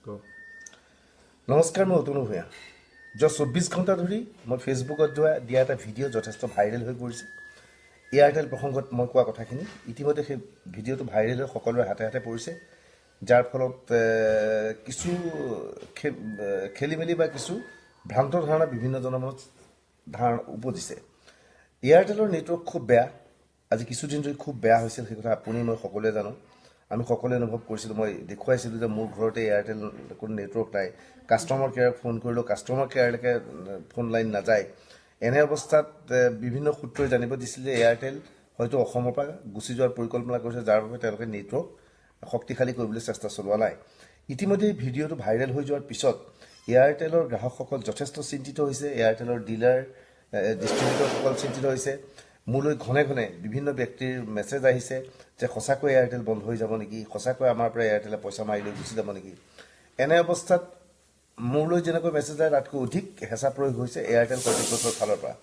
নমস্কাৰ, মই অতনু ভূঞা। যোৱা 24 ঘণ্টা ধৰি মই ফেচবুকত যোৱা দিয়া এটা ভিডিঅ' যথেষ্ট ভাইৰেল হৈ পৰিছে। এয়াৰটেল প্ৰসংগত মই কোৱা কথাখিনি ইতিমধ্যে সেই ভিডিঅ'টো ভাইৰেল হৈ সকলোৰে হাতে হাতে পৰিছে, যাৰ ফলত কিছু খেলি মেলি বা কিছু ভ্ৰান্ত ধাৰণা বিভিন্ন জনৰ মনত ধাৰণা উপজিছে। এয়াৰটেলৰ নেটৱৰ্ক খুব বেয়া, আজি কিছুদিন ধৰি খুব বেয়া হৈছিল। সেই কথা আপুনি মই সকলোৱে জানো, আমি সকলোৱে অনুভৱ কৰিছিলোঁ। মই দেখুৱাইছিলোঁ যে মোৰ ঘৰতে এয়াৰটেল কোনো নেটৱৰ্ক নাই। কাষ্টমাৰ কেয়াৰক ফোন কৰিলেও কাষ্টমাৰ কেয়াৰলৈকে ফোন লাইন নাযায়। এনে অৱস্থাত বিভিন্ন সূত্ৰই জানিব দিছিল যে এয়াৰটেল হয়তো অসমৰ পৰা গুচি যোৱাৰ পৰিকল্পনা কৰিছে, যাৰ বাবে তেওঁলোকে নেটৱৰ্ক শক্তিশালী কৰিবলৈ চেষ্টা চলোৱা নাই। ইতিমধ্যে এই ভিডিঅ'টো ভাইৰেল হৈ যোৱাৰ পিছত এয়াৰটেলৰ গ্ৰাহকসকল যথেষ্ট চিন্তিত হৈছে। এয়াৰটেলৰ ডিলাৰ, ডিষ্ট্ৰিবিউটৰসকল চিন্তিত হৈছে। মোলৈ ঘনে ঘনে বিভিন্ন ব্যক্তিৰ মেছেজ আহিছে যে সঁচাকৈ এয়াৰটেল বন্ধ হৈ যাব নেকি, সঁচাকৈ আমাৰ পৰা এয়াৰটেলে পইচা মাৰি লৈ গুচি যাব নেকি? এনে অৱস্থাত মোলৈ যেনেকৈ মেছেজ আহে, তাতকৈ অধিক হেঁচা প্ৰয়োগ হৈছে এয়াৰটেল কৰ্তৃপক্ষৰ ফালৰ পৰা।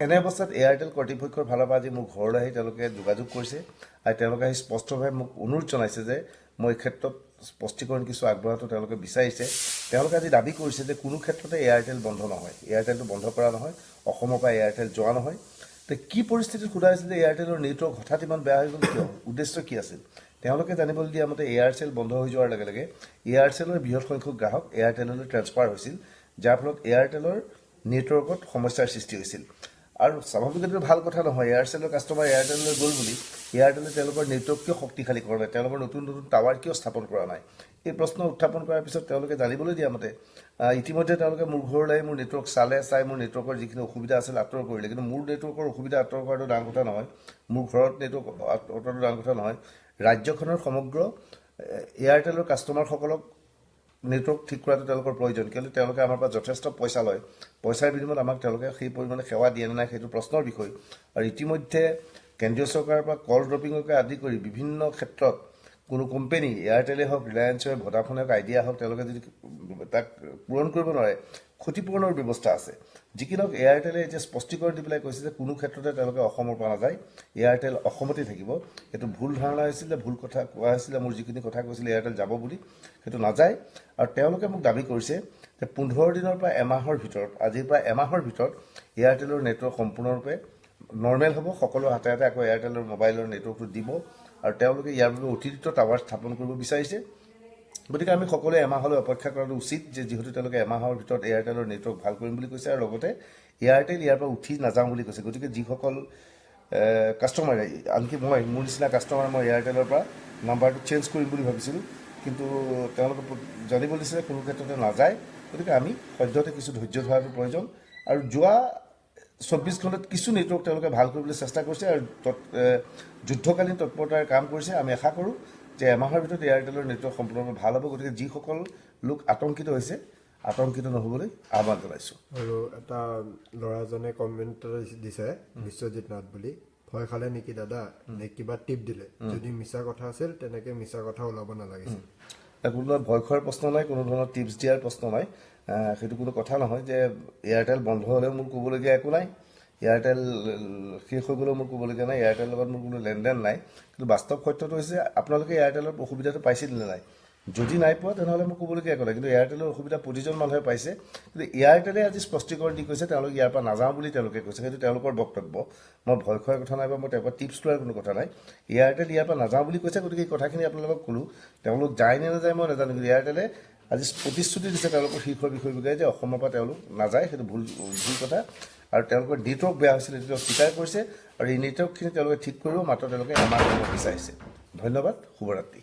এনে অৱস্থাত এয়াৰটেল কৰ্তৃপক্ষৰ ফালৰ পৰা আজি মোৰ ঘৰলৈ আহি তেওঁলোকে যোগাযোগ কৰিছে আৰু তেওঁলোকে আহি স্পষ্টভাৱে মোক অনুৰোধ জনাইছে যে মই এই ক্ষেত্ৰত স্পষ্টীকৰণ কিছু আগবঢ়োৱাটো তেওঁলোকে বিচাৰিছে। তেওঁলোকে আজি দাবী কৰিছে যে কোনো ক্ষেত্ৰতে এয়াৰটেল বন্ধ নহয়, এয়াৰটেলটো বন্ধ কৰা নহয়, অসমৰ পৰা এয়াৰটেল যোৱা নহয়। তে কি পৰিস্থিতিত সোধা হৈছিল যে এয়াৰটেলৰ নেটৱৰ্ক হঠাৎ ইমান বেয়া হৈ গ'ল কিয়, উদ্দেশ্য কি আছিল? তেওঁলোকে জানিবলৈ দিয়া মতে এয়াৰচেল বন্ধ হৈ যোৱাৰ লগে লগে এয়াৰচেলৰ বৃহৎ সংখ্যক গ্ৰাহক এয়াৰটেললৈ ট্ৰেন্সফাৰ হৈছিল, যাৰ ফলত এয়াৰটেলৰ নেটৱৰ্কত সমস্যাৰ সৃষ্টি হৈছিল। আৰু স্বাভাৱিকতে ভাল কথা নহয়, এয়াৰচেলৰ কাষ্টমাৰ এয়াৰটেললৈ গ'ল বুলি এয়াৰটেলে তেওঁলোকৰ নেটৱৰ্ক কিয় শক্তিশালী কৰা নাই, তেওঁলোকৰ নতুন নতুন টাৱাৰ কিয় স্থাপন কৰা নাই? এই প্ৰশ্ন উত্থাপন কৰাৰ পিছত তেওঁলোকে জানিবলৈ দিয়া মতে ইতিমধ্যে তেওঁলোকে মোৰ ঘৰলৈ আহি মোৰ নেটৱৰ্ক চালে, চাই মোৰ নেটৱৰ্কৰ যিখিনি অসুবিধা আছিল আঁতৰ কৰিলে। কিন্তু মোৰ নেটৱৰ্কৰ অসুবিধা আঁতৰ কৰাটো ডাঙৰ কথা নহয়, মোৰ ঘৰত নেটৱৰ্ক আঁতৰাটো ডাঙৰ কথা নহয়। ৰাজ্যখনৰ সমগ্ৰ এয়াৰটেলৰ কাষ্টমাৰসকলক নেটৱৰ্ক ঠিক কৰাটো তেওঁলোকৰ প্ৰয়োজন, কিয়নো তেওঁলোকে আমাৰ পৰা যথেষ্ট পইচা লয়। পইচাৰ বিনিময়ত আমাক তেওঁলোকে সেই পৰিমাণে সেৱা দিয়ে নে নাই, সেইটো প্ৰশ্নৰ বিষয়। আৰু ইতিমধ্যে কেন্দ্ৰীয় চৰকাৰৰ পৰা কল ড্ৰপিঙকে আদি কৰি বিভিন্ন ক্ষেত্ৰত কোনো কোম্পেনী, এয়াৰটেলেই হওক, ৰিলায়েন্সে হওক, ভোডাফোনে হওক, আইডিয়া হওক, তেওঁলোকে যদি তাক পূৰণ কৰিব নোৱাৰে, ক্ষতিপূৰণৰ ব্যৱস্থা আছে। যি কি নহওক, এয়াৰটেলে এতিয়া স্পষ্টীকৰণ দি পেলাই কৈছে যে কোনো ক্ষেত্ৰতে তেওঁলোকে অসমৰ পৰা নাযায়, এয়াৰটেল অসমতেই থাকিব। সেইটো ভুল ধাৰণা হৈছিলে, ভুল কথা কোৱা হৈছিলে। মোৰ যিখিনি কথা কৈছিলে এয়াৰটেল যাব বুলি, সেইটো নাযায়। আৰু তেওঁলোকে মোক দাবী কৰিছে যে 15 দিনৰ পৰা এমাহৰ ভিতৰত, আজিৰ পৰা এমাহৰ ভিতৰত এয়াৰটেলৰ নেটৱৰ্ক সম্পূৰ্ণৰূপে নৰ্মেল হ'ব, সকলো হাতে হাতে আকৌ এয়াৰটেলৰ মোবাইলৰ নেটৱৰ্কটো দিব আৰু তেওঁলোকে ইয়াৰ বাবে অতিৰিক্ত টাৱাৰ স্থাপন কৰিব বিচাৰিছে। গতিকে আমি সকলোৱে এমাহলৈ অপেক্ষা কৰাটো উচিত যে যিহেতু তেওঁলোকে এমাহৰ ভিতৰত এয়াৰটেলৰ নেটৱৰ্ক ভাল কৰিম বুলি কৈছে আৰু লগতে এয়াৰটেল ইয়াৰ পৰা উঠি নাযাওঁ বুলি কৈছে। গতিকে যিসকল কাষ্টমাৰে, আনকি মই, মোৰ নিচিনা কাষ্টমাৰ, মই এয়াৰটেলৰ পৰা নাম্বাৰটো চেঞ্জ কৰিম বুলি ভাবিছিলোঁ, কিন্তু তেওঁলোকে জানিব দিছিলে কোনো ক্ষেত্ৰতে নাযায়। গতিকে আমি সদ্যহতে কিছু ধৈৰ্য ধৰাটো প্ৰয়োজন। আৰু যোৱা 24 ঘণ্টাত কিছু নেটৱৰ্ক তেওঁলোকে ভাল কৰিবলৈ চেষ্টা কৰিছে আৰু যুদ্ধকালীন তৎপৰতাৰে কাম কৰিছে। আমি আশা কৰোঁ যে এমাহৰ ভিতৰত এয়াৰটেলৰ নেটৱৰ্ক সম্পূৰ্ণৰূপে ভাল হ'ব। গতিকে যিসকল লোক আতংকিত হৈছে, আতংকিত নহ'বলৈ আহ্বান জনাইছোঁ। আৰু এটা ল'ৰাজনে কমেণ্ট দিছে, বিশ্বজিৎ নাথ বুলি, "ভয় খালে নেকি দাদা, নে কিবা টিপ দিলে? যদি মিছা কথা আছিল, তেনেকে মিছা কথা ওলাব নালাগিছিল।" কোনো ভয় খোৱাৰ প্ৰশ্ন নাই, কোনো ধৰণৰ টিপছ দিয়াৰ প্ৰশ্ন নাই। সেইটো কোনো কথা নহয় যে এয়াৰটেল বন্ধ হ'লেও মোৰ ক'বলগীয়া একো নাই, এয়াৰটেল শেষ হৈ গ'লেও মোৰ ক'বলগীয়া নাই, এয়াৰটেলৰ লগত মোৰ কোনো লেনদেন নাই। কিন্তু বাস্তৱ সত্যটো হৈছে, আপোনালোকে এয়াৰটেলৰ অসুবিধাটো পাইছিল নে নাই? যদি নাই পোৱা, তেনেহ'লে মোৰ ক'বলগীয়া একো নাই। কিন্তু এয়াৰটেলৰ অসুবিধা প্ৰতিজন মানুহে পাইছে। কিন্তু এয়াৰটেলে আজি স্পষ্টীকৰণ দি কৈছে তেওঁলোক ইয়াৰ পৰা নাযাওঁ বুলি তেওঁলোকে কৈছে। সেইটো তেওঁলোকৰ বক্তব্য। মই ভয় খোৱাৰ কথা নাই বা মই তেওঁৰ পৰা টিপছ লোৱাৰ কোনো কথা নাই। এয়াৰটেল ইয়াৰ পৰা নাযাওঁ বুলি কৈছে, গতিকে এই কথাখিনি আপোনালোকক ক'লোঁ। তেওঁলোক যায় নে নাযায় মই নাজানো, কিন্তু এয়াৰটেলে আজি প্ৰতিশ্ৰুতি দিছে তেওঁলোকৰ শীৰ্ষ বিষয়ববীয়াই যে অসমৰ পৰা তেওঁলোক নাযায়, সেইটো ভুল ভুল কথা। আৰু তেওঁলোকৰ নেটৱৰ্ক বেয়া হৈছিল, সেইটো স্বীকাৰ কৰিছে আৰু এই নেটৱৰ্কখিনি তেওঁলোকে ঠিক কৰিব, মাত্ৰ তেওঁলোকে এমাহ সময় বিচাৰিছে। ধন্যবাদ, শুভৰাত্ৰি।